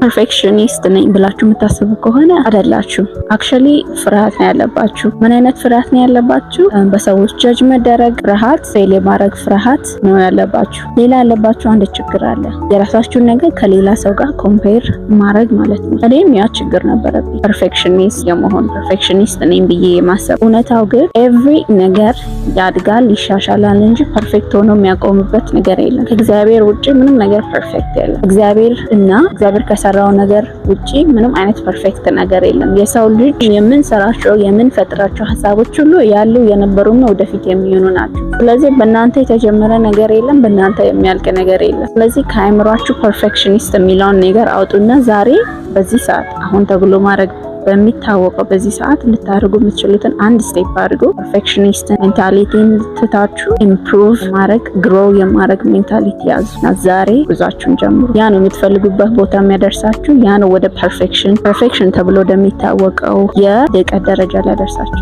Perfectionist ነኝ ብላችሁ የምታስቡ ከሆነ አይደላችሁ። Actually ፍርሃት ነው ያለባችሁ። ምን አይነት ፍርሃት ነው ያለባችሁ? በሰዎች judge መደረግ ፍርሃት፣ fail የማድረግ ፍርሃት ነው ያለባችሁ። ሌላ ያለባችሁ አንድ ችግር አለ። የራሳችሁን ነገር ከሌላ ሰው ጋር compare ማድረግ ማለት ነው። እኔም ያ ችግር ነበረብኝ፣ perfectionist የመሆን፣ perfectionist ነኝ ብዬ የማሰብ። እውነታው ግን every ነገር ያድጋል፣ ይሻሻላል እንጂ perfect ሆኖ የሚያቆምበት ነገር የለም። ከእግዚአብሔር ውጭ ምንም ነገር perfect የለም። እግዚአብሔር እና እግዚአብሔር ከሰራው ነገር ውጪ ምንም አይነት perfect ነገር የለም። የሰው ልጅ የምንሰራቸው፣ የምንፈጥራቸው ሀሳቦች ሁሉ ያሉ፣ የነበሩና ወደፊት የሚሆኑ ናቸው። ስለዚህ በእናንተ የተጀመረ ነገር የለም፣ በእናንተ የሚያልቅ ነገር የለም። ስለዚህ ከአእምሯችሁ perfectionist የሚለውን ነገር አውጡና ዛሬ በዚህ ሰዓት፣ አሁን ተብሎ ማድረግ በሚታወቀው በዚህ ሰዓት ልታደርጉ የምትችሉትን አንድ step አድርጉ። Perfectionist mentality ን ትታችሁ improve ማድረግ፣ grow የማድረግ mentality ያዙ እና ዛሬ ጉዟችሁን ጀምሩ። ያ ነው የምትፈልጉበት ቦታ የሚያደርሳችሁ። ያ ነው ወደ perfection ተብሎ ወደሚታወቀው የልቀት ደረጃ ሊያደርሳችሁ።